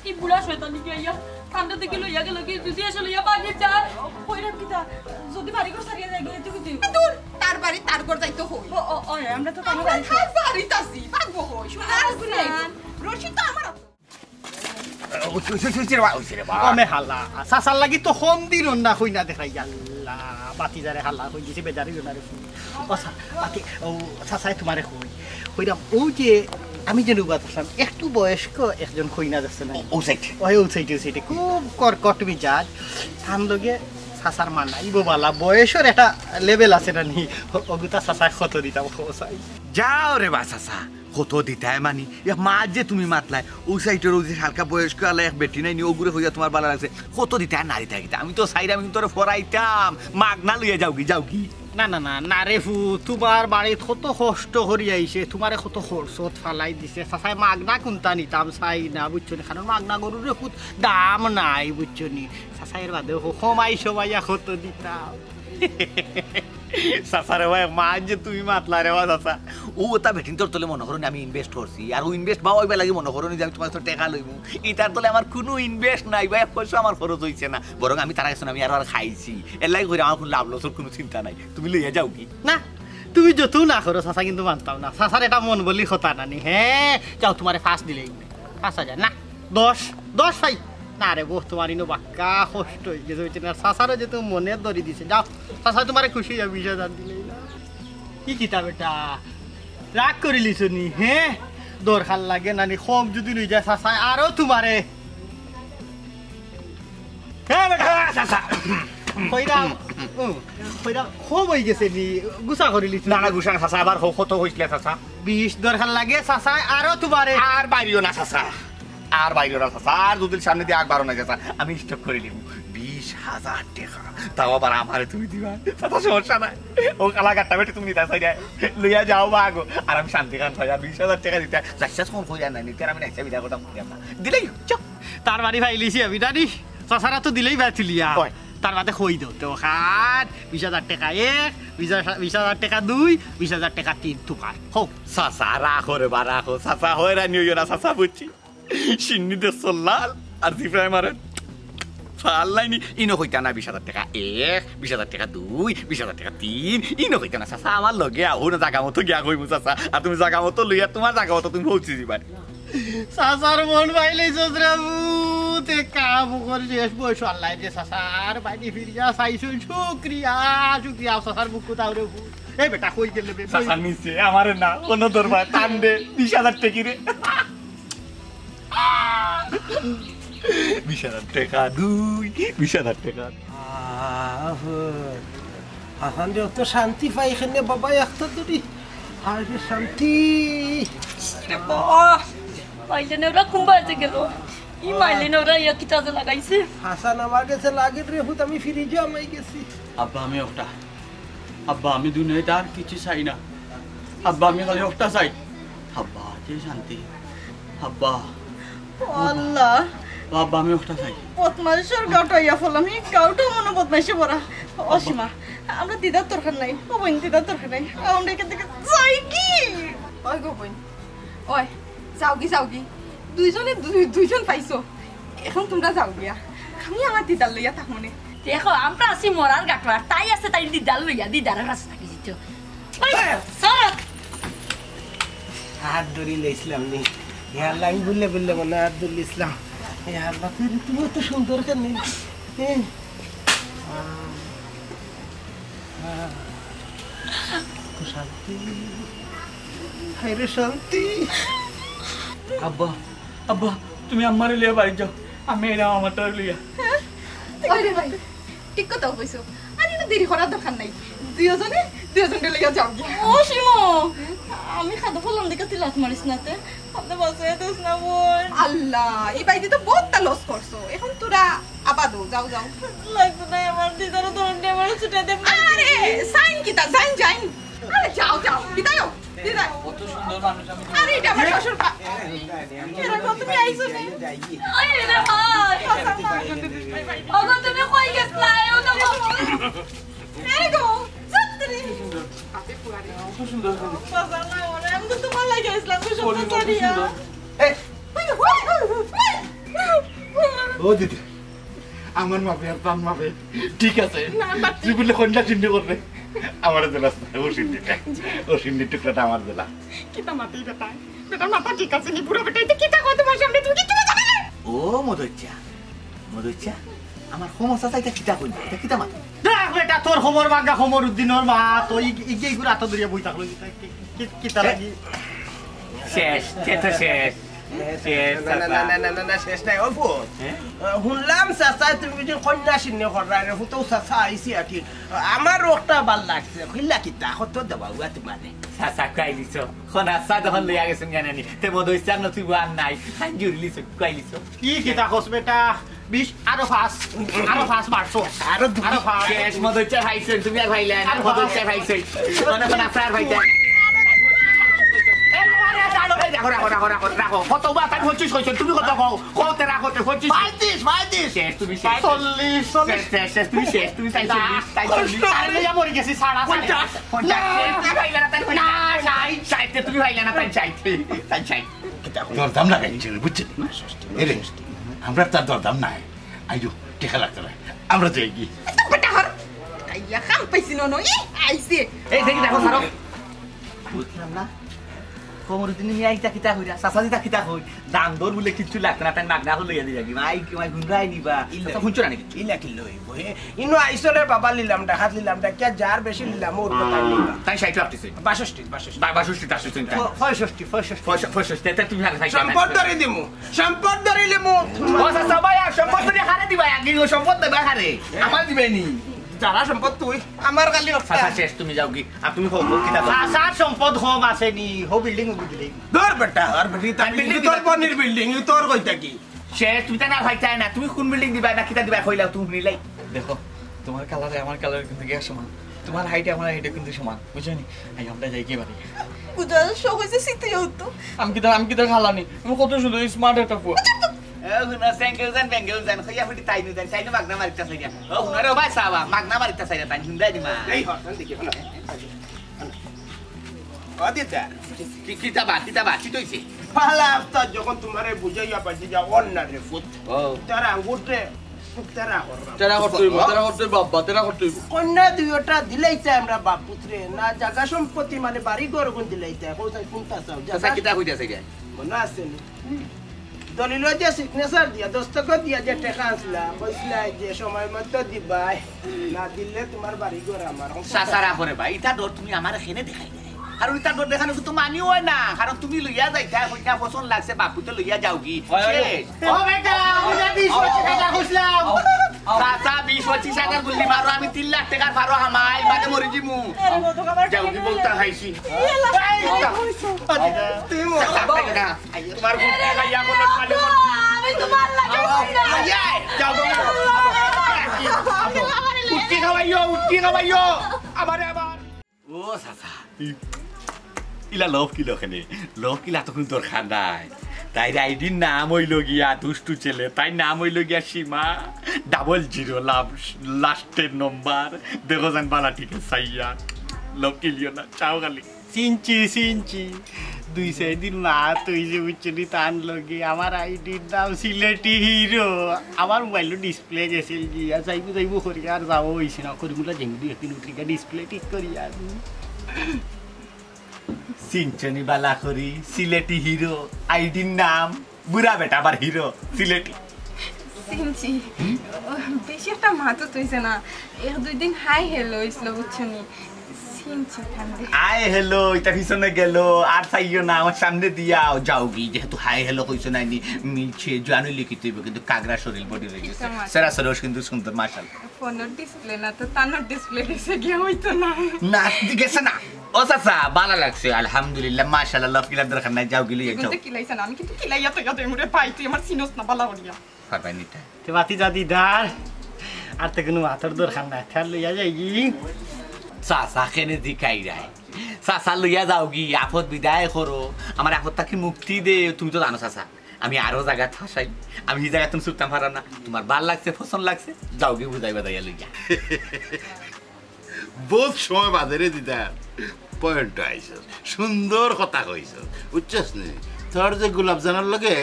ই বুড়া শয়তানি কি আইয়া? কান্দা দেখি লইয়া গেল কি? যদি এসে লইয়া বাড়ি যায়, কইরাম কিতা? যদি বাড়ি ঘর ছাড়িয়া যায়, গিয়ে তুই তুই। দূর, তার বাড়ি, তার ঘর যাইতো কই। ও, ও, ও, আমরা তো তার আমরা বাড়ি। তার বাড়িত আছি, ভাগবো কই? শোনা, আরে, রশি তো আমার আছে। ও, ওই, ওই, ওই, ওই, ওই, ওই, ওই, ওই, ও মে হালা, চাচার লাগি তো কম দিন না কইনা দেখাই, আল্লাহ, বাতি যারে হালা কই দিছে, বেজারি না রে। ও চা-, বাতি, ও, চাচায় তুমারে কই, কইরাম, ও যে আমি যে নৌবাত আছলাম, একটু বয়স্ক একজন কইনা যাচ্ছে না? ও, ও সাইড। ওই, ও সাইডে, ও সাইডে, খুব কর্কট মিজাজ, তান লগে চাচার মানাইবো বালা, বয়সর একটা লেভেল আছে না নি? ও, ওগুতা চাচায় কত দিতাম, ও চাই। যাও রে বা চাচা, কত দিতায় মানি? এক মাত যে তুমি মাতলায়, ও সাইডর ও যে হালকা বয়স্ক আলা এক বেটি নাই নি, ওগুরে কইয়া তুমার বালা লাগছে। কত দিতায় না দিতায় কিতা? আমি তো চাইরাম, আমি তোরে ফরাইতাম, মাগনা লইয়া যাওগি, যাওগি। না, না, না, না রে ফু, তুমার বাড়িত কত কষ্ট করি আইছে, তুমারে কত খরচত ফালাই দিছে। চাচায় মাগনা কুনতা নিতাম চাই না, বুঝছো নি? কারণ মাগনা গরুর রে ফুত দাম নাই, বুঝছো নি? চাচায় এর বাদে হ-, কমাই সমাইয়া কত দিতাম। চাচা রে বা, এক মাত যে তুমি মাতলা রে বা চাচা। ও ওতা বেটিন্তর তলে মনো করো নি আমি invest করছি, আর ও invest বা অইবার লাগি মনো করো নি যে আমি তুমার তো টেকা লইমু। ইতার তলে আমার কুনু invest নাই বা, এক পয়সা আমার খরচ অইছে না, বরং আমি তারা গেছে আমি আরো আর খাইছি। এর লাগি কইরা আমার কুনু লাভ লসর কুনু চিন্তা নাই, তুমি লইয়া যাওগি। না, তুমি যত না করো চাচা, কিন্তু মানতাম না। চাচার এটা মন বলি কথা নানি, হ্যাঁ? যাও, তুমারে পাঁচ দিলেই, পাঁচ হাজার না, দশ, দশ ভাই। না রে বো, তুমার ইনো বাক্কা কষ্ট অই গেছে, অইছে না? চাচারও যে তুমি মনে ধরি দিছে, যাও, চাচা তুমারে খুশি অইয়া বিশ হাজার দিলেই না। কি কিতা বেটা, রাগ করিলিছো নি, হ্যাঁ? দরকার লাগে না নি, কম যুদি লই যায় চাচায় আরো তুমারে। হ্যাঁ বেটা, আহ, চাচা। কইরাম, উম, কইরাম, কম অই গেছে নি, গুছা করিলিছো। না, না, গুছা না, চাচা, আবার ক-, কত কইছলে, চাচা? বিশ দরকার লাগে, চাচা, আরো তুমারে। আর বাড়িও না, চাচা। আর বাড়িও না, চাচা। আর দুদিন সামনেদি আগ বাড়ো না, চাচা। আমি stock করিলিমু। বিশ হাজার টেকা। তাও আবার আমারে তুমি দিবা। চাচা, সমস্যা নাই। ও কালা গাট্টা বেটি তুমি নিতা চাইরায়। লইয়া যাও বা আগো। আর আমি শান্তি খান পাই। আর বিশ হাজার টেকা দিতা। যাইছাস কোন কইরা নাই, নিতে আর আমি নাইছা বিদায় করতাম, কইরাম না। দিলেই, চুপ। তার বাড়ি পাইলিছি আমি, জানি? চাচারা তো দিলেই বায় তুলিয়া। অয়। তার বাদে কই দেও, তো খান, বিশ হাজার টেকা এক, বিশ হাজার, বিশ হাজার টেকা দুই, বিশ হাজার টেকা তিন, তুমার। হো। চাচা, রাখো রে বা, রাখো। চাচা, হয়রানি অইও না, চাচা, বুঝছি। শিন্নি দেশর লাল, আর জিব্রাইল মারে ফাল লাইনি। ইনো কইতা না বিশ হাজার টেকা এক, বিশ হাজার টেকা দুই, বিশ হাজার টেকা তিন, ইনো কইতা না, চাচা, আমার লগে আও না, জাগা মতো গিয়া কইমু, চাচা। আর তুমি জাগা মতো লইয়া, তুমার জাগা মতো তুমি পৌঁছি দিবায়। চাচার মন পাইলে সদরা ভূত, এ কাম কর শেষ বয়স আল্লাহ যে চাচার বাড়ি ফিরিয়া চাইছুন, শুক্রিয়া, শুক্রিয়া, চাচার বুক কোথাও রে ভূত। এ বেটা, কই গেলে বে? চাচা নিচে, আমারে না, অন্য দরবার, টান দে, বিশ হাজার টেকি রে। বিশ হাজার টেকা দুই, বিশ হাজার টেকা। আহ, হাসান রে, অত শান্তি পাই এখানে বাবা, একটা দুটি। আর কি শান্তি। রে বাবা, মাইলে নেওরা কুম্বাইতে গেল। ই মাইলে নেওরা ইয়া কিতা যে লাগাইছে? হাসান আমার গেছে লাগে রে, হুত আমি ফিরিজো আমাই গেছি। আব্বা, আমি ওটা। আব্বা, আমি দুনিয়াত আর কিচ্ছু চাই না। আব্বা, আমি খালি একটা চাই। আব্বা, যে শান্তি। আব্বা। ও আল্লাহ। আব্বা, আমি একটা চাই। বদমাইশর গাউটা ইয়া ফলাম, এই গাউটা মনো বদমাইশে ভরা। ও সীমা, আমরা দিদার দরকার নাই। ও বইন, দিদার দরকার নাই। আমরা এখান থাকি যাইগি। ওই গো বইন, ওই, যাওগি, যাওগি। দুইজনে দুই-, দুইজন পাইছো। এখন তুমরা যাওগিয়া। আমি আমার দিদার লইয়া থাকমুনে। দেখো, আমরা আছি মরার গাটো, আর তাই আছে তাইর দিদার লইয়া, দিদার কাছে থাকি দিত। ওই, সরো। হাত ধরি লইছিলাম নি। ইয়া আল্লাহ, আমি বুললে বুললে মনে হাত ধরি লইছিলাম। ইয়া আল্লাহ, তুই, তুই অত সুন্দর কেনে? এ? আহ, আহ, শান্তি। হায় রে শান্তি। আব্বা, আব্বা, তুমি আমারে লইয়া বাড়ি যাও, আমি এরাম আমারটারে লইয়া। ওই রে ভাই, ঠিক কথা কইছো। আর একটু দেরি করার দরকার নাই, দুইজনে দুইজনরে লইয়া যাও। ও শিমু, আমি খাদে ফলাম দেখে তুই লাথ মারিস না তে, আপনি বাঁচাই দিস না বোন। আল্লাহ, এই বাড়িতে তো বহুত লস করছো, এখন তোরা আবার দো, যাও, যাও। লাগতো না আমার দিদারও ধরন দিয়ে আমার ছুটে দে। আরে, সাইন কিতা, সাইন, সাইন। আরে, যাও, যাও, বিদায় হও, বিদায়। কত সুন্দর মানুষ আমি। আরে, এটা আমার শ্বশুর বা-, এরকম তুমি আইছো না? আরে, না, ভাই। ওগো, তুমি কই গেছলা? এও তো কম। আরে গো, সত্যি। কত সুন্দর। বাজার না, ওরে, আমি তো তোমার লাগি আইছিলাম, তো সব কত ছাড়িয়া। সুন্দর। এই। ও দিদি, আমার মাপে আর তার মাপে ঠিক আছে। না, না, তুই বললে কন্যা চিহ্ন করবে। আমার জেলা, ও সিন্নি, ও সিন্নির টুকরাটা আমার জেলা। কিতা মাতি বেটা? বেটার মাথা ঠিক আছে নি? বুড়া বেটা, এটা কিতা কয় তোমার সামনে? তুমি কিচ্ছু বুঝো না? ও মদইচ্ছা, মদইচ্ছা, আমার খমর চাচা এটা কিতা কইল? এটা কিতা মাতি? দেখ বেটা, তোর খমর ভাঙ্গা খমর উদ্দিনর মা, তো ই-, ই-, ইগুর আতো ধরিয়া বই থাকলো, কিতা, কি-, কি-, কিতা লাগি? শেষ, সে তো শেষ। শেষ, না, না, চাচা। না, না, না, না, না, শেষ নাই, অল্প। হ্যাঁ? আহ, শুনলাম চাচা, তুমি যে কন্যা সিন্নি কররা রে, হুতো চাচা আইছি আর কি। আমার ওটা ভাল লাগছে, কইলা কিতা, কত দেবা, উয়া তোমারে। চাচা, কইলিছো। কোন আশা তখন লইয়া গেছেন জানানি? তে বোধ হইছে আর নতুন আর নাই। খান জুড়িলিছো, কইলিছো। কি কিতা কস বেটা? বিশ, আরো পাঁচ, আরো পাঁচ মারছো। আরো দুই। আরো পাঁচ। শেষ মদইচ্ছা পাইছেন, তুমি আর পাইলে না, আরো পাঁচ। মদইচ্ছা পাইছেন। মনে কোন আশা আর পাইতে না। এই, আরে, আরে, আরে, এই, রাখো, রাখো, রাখো, রাখো, রাখো। কত বার তাই পঁচিশ কইছেন, তুমি কত কও? কত রাখো, তে পঁচিশ। পঁয়ত্রিশ, পঁয়ত্রিশ। শেষ, তুমি শেষ। চল্লিশ, চল্লিশ। শেষ, শেষ, শেষ, তুমি শেষ, তুমি তাই চল্লিশ, তাই চল্লিশ। আরে, লইয়া মরি গেছি, সাড়া, সাড়া। পঞ্চাশ। পঞ্চাশ, ষাট, তুমি পাইলে না, তাই ষাট। না, ষাট। ষাট, তুমি পাইলে না, তাই ষাট। তাই ষাট। দরদাম লাগাইছে, বুঝছেন? এরে, আমরা তার দরদাম নাই। আইজো, টেকা লাগতো না। আমরা যাইগি। বেটা হর। আইয়া কাম পাইছি ননো, ই আইছে। এই দেখি, দেখো, ছাড়ো। বুঝলাম না। কমরুদ্দিন মিয়া ইতা কিতা কইরা, চাচা ইতা কিতা কই? দাম দর বুলে কিচ্ছু লাগতো না, তাই মাগনা করে লইয়া দিবা কি? মাই, কি মাই হুনরাই নিবা? ইলে। চাচা হুনছো না নাকি? ইলা কি লইব, হে? ইনো আইসলে বাবা লিলাম, ডাকাত লিলাম, ডাকিয়া যার বেশি লিলাম, ওর কথা লিবা। তাই ষাট লাগতেছে। বাষট্টি, বাষট্টি। বা-, বাষট্টি, বাষট্টি, তাই। প-, পঁয়ষট্টি, পঁয়ষট্টি। পয়সা, পয়সা, তে, তে তুমি হারে খাইছো না। সম্পদ ধরে দিমু, সম্পদ ধরে দিমু। ও চাচা ভাই, আর সম্পদ ধরে হারে দিবা, আগে ও সম্পদ দেবা হারে। আমার দিবে নি। যারা সম্পদ তুই, আমার খালি চাচা শেষ, তুমি যাওগি। আর তুমি কও, কও, কিতা কও? চাচার সম্পদ কম আছে নি, হো বিল্ডিং উঠি দিলে। ধর বেটা, আর বিল্ডিং, আর বিল্ডিং তোর কিতা? বনির বিল্ডিং, তোর কইতা কি? শেষ, তুমি তা না ভাই চাই না, তুমি কোন বিল্ডিং দিবা না কিতা দিবা কইলাও তুমি হুনিলাই। দেখো, তোমার কালারে আমার কালার কিন্তু গিয়া সমান, তোমার হাইটে আমার হাইটে কিন্তু সমান, বুঝছো নি? এই আমরা যাইগি বাড়ি। বুঝার শখ হইছে সিতে উঠতো। আমি কিতা, আমি কিতা খালানি? আমি কত সুন্দর স্মার্ট একটা ফুয়া। এ, হুনো, স্যাঙ্গেল যান, ব্যাঙ্গেল যান, কইয়া ফুটি তাই নু যান, তাই নু মাগনা মারিতা চাইরা। ও, হুনো রে, ও ভাই সাবা, মাগনা মারিতা চাইরা, তাই হুন দেয় নি মা। এই হর, তান দেখি, হলো। ও দিতা। কি, কিতা বা, কিতা বা, কি তৈছে? পালা আফতার যখন তোমারে বুঝাইয়া পাইছি যে অন্যার রে ফুত। ও। তার আঙ্গুর রে, তেরা করলাম। তেরা করতে হইব, তেরা করতে হইব, আব্বা, তেরা করতে হইব। কন্যা দুইটা দিলাইতে আমরা বাপ পুত্রে, না জাগা সম্পত্তি মানে বাড়ি ঘর কোন দিলাইতে, কোন চাই কোনটা চাও? চাচা, জাগা কিতা কইতাছে গিয়া? মনে আছে নি? দলিল যে সিগনেচার দিয়া, দস্তখত দিয়া যে টেকা আনছিলা, কইছিলা যে সময় মতো দিবাই, না দিলে তোমার বাড়ি ঘর আমার। চাচা, রাখো রে ভাই, ইতা ডর তুমি আমার এখানে দেখাই দেয়। কারণ ইতা ডর দেখানো কিন্তু মানি হয় না, কারণ তুমি লইয়া যাইতা, কইতা পছন্দ লাগছে, বাপুতে লইয়া যাওগি। হয়, হয়। শেষ। ও বেটা, আমি না বিশ পঁচিশ হাজার কইছিলাম। চাচা, বিশ পঁচিশ হাজার বললি মারো, আমি তিন লাখ টেকার ফারো হামাই, মানে মরি যিমু। যাওগি বলতা খাইছি। এই, তুমি মরো। চাচা, না। তোমার বুদ্ধি খাইয়া কোনো খালি করছি। আমি তোমার লাগে আও, আও, আও, আও, যাও, যাও, যাও। উটকি খাওয়াইও, উটকি খাওয়াইও। আমারে আবার। ও চাচা, ইলা love কিলা কেনে? Love কিলা তো কুনু দরকার নাই। তাইর আইডির নাম অইলো গিয়া দুষ্টু ছেলে, তাইর নাম অইলো গিয়া সীমা, ডাবল জিরো লাভ, লাস্টের নম্বর। দেখো যান বালা ঠিক আছে, চাইয়া। Love কিলিও না, চাও খালি। চিনছি, চিনছি। দুই চাইর দিন মাত অইছে, বুঝছো নি, তান লগে। আমার আইডির নাম সিলেটি হিরো। আমার মোবাইলও ডিসপ্লে গেছিল গিয়া, যাইবো যাইবো করি আর যাওয়া অইছে না। করিমুল্লা যেমনি একদিন উঠি গিয়া ডিসপ্লে ঠিক করি আর। চিনছো নি বালা করি, সিলেটি হিরো, আইডির নাম, বুড়া বেটা আবার হিরো, সিলেটি। চিনছি। ও, বেশি একটা মাতো তৈছে না, এক দুই দিন হাই হ্যালো অইছিল, বুঝছো নি? চিনছি ঠান্ডে। হাই হ্যালো, ইটা পিছনে গেল, আর চাইও না, আমার সামনে দিয়া যাওগি, যেহেতু হাই হ্যালো কইছো না নি, মিলছে, জানুই লিখিত হইব, কিন্তু কাগরা শরীর বডি রয়ে গেছে। কিতা মাতো? সেরা সরস কিন্তু সুন্দর, মাশাআল্লাহ। ফোনের ডিসপ্লে না তো, তানোর ডিসপ্লে গেছে গিয়া হইতো না। না, গেছে না। ও চাচা, বালা লাগছে, আলহামদুলিল্লাহ, মাশাআল্লাহ, love কিলার দরকার নাই, যাওগি লইয়া তুমি যাও। তো কিলাইছ না, আমি কিন্তু কিলাইয়া তো ইয়াদ মুরে ভাই, তুই আমার চিনস না বালা করিয়া। পারবাই নিতে। তে বাতি যা দিদার, আর তো কুনু মাতর দরকার নাই, তার লইয়া যাইগি। চাচা কেনে দি কাইরাই? চাচা লইয়া যাওগি, আপদ বিদায় করো। আমার আপদ থাকি মুক্তি দে, তুমি তো জানো চাচা। আমি আরো জাগা থাসাই, আমি এই জাগা তুমি ছুটতাম পারাম না। তোমার বালা লাগছে, পছন্দ লাগছে, যাওগি বুঝাই বাজাইয়া লইয়া। বহুত সময় বাদে রে দিদার, পয়েন্ট আইছস, সুন্দর কথা কইছস, বুঝছস নি? তোর যে গোলাপ জানার লগে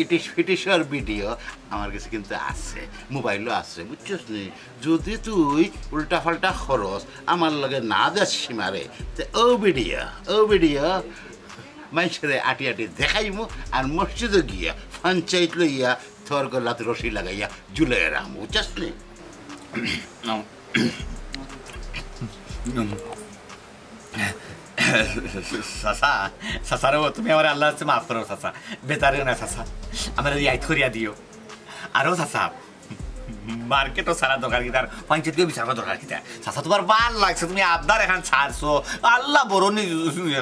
ইটিস ফিটিসর ভিডিও আমার কাছে কিন্তু আছে, মোবাইলও আছে, বুঝছস নি? যদি তুই উল্টা পাল্টা খরচ আমার লগে না দেস সীমারে, তে ও ভিডিও, ও ভিডিও মাইনষরে আটি আটি দেখাইমু, আর মসজিদে গিয়া পঞ্চায়েত লইয়া তোর গলাত রশি লাগাইয়া ঝুলাই রাখমু, বুঝছস নি? চাচা, চাচা রে, তুমি আমার আল্লাহর কাছে মাফ করো চাচা, বেতারে না চাচা, আমার ইয়াদ করিয়া দিও। আরো চাচা, মার্কেটও সারা দরকার কিতা, আর পঞ্চায়েতকেও বিচার করা দরকার কিতা? চাচা, তোমার বালা লাগছে, তুমি আবদার এখান ছাড়ছো। আল্লাহ বড় নি-,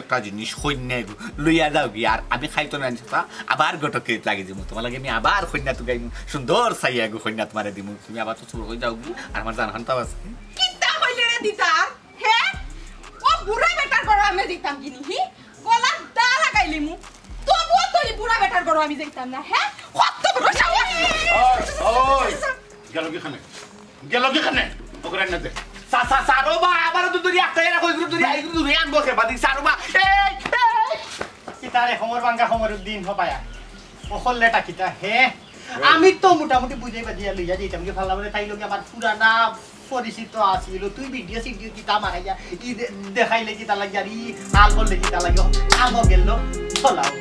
একটা জিনিস, কইন্যা এগু লইয়া যাওগি, আর আমি খাইতো না চাচা, আবার ঘটকে লাগি দিমু। তোমার লাগে আমি আবার কইন্যা তুকাইমু, সুন্দর চাইয়া এগু কইন্যা তোমারে দিমু, তুমি আবার তো চুর হয়ে যাওগি, আর আমার জান খান তাও আছে। কিতা কইলে রে দিতা? হে? ও বুড়া বেটার ঘরো আমি দিতাম কিনি, হি? গলাত দা লাগাইলিমু। তবুও তো ই বুড়া বেটার ঘরো আমি যাইতাম না, হে? কত বড় সাহস! ওই, ওই, গেল কিখানে? গেল কিখানে? ওকে রান্না দে। সা-, সা-, সারো বা, আবার তো দূরে একটা এরা কই দূরে, এই দূরে আনবো কে বাদি, সারো বা। এই, এই! কিতারে খবর ভাঙ্গা খবরের দিন হবায়া। ও করলেটা কিতা, হে? আমি তো মোটামুটি বুঝাই বাজিয়া লইয়া যাইতাম কি ভালা বলে, তাই লগে আমার পুরানা পরিচিত আছিল, তুই ভিডিও সিডিও কিতা মারাইয়া, ই দে-, দেখাইলে কিতা লাগে, আর ই আল করলে কিতা লাগে, আমও গেল, চলাও।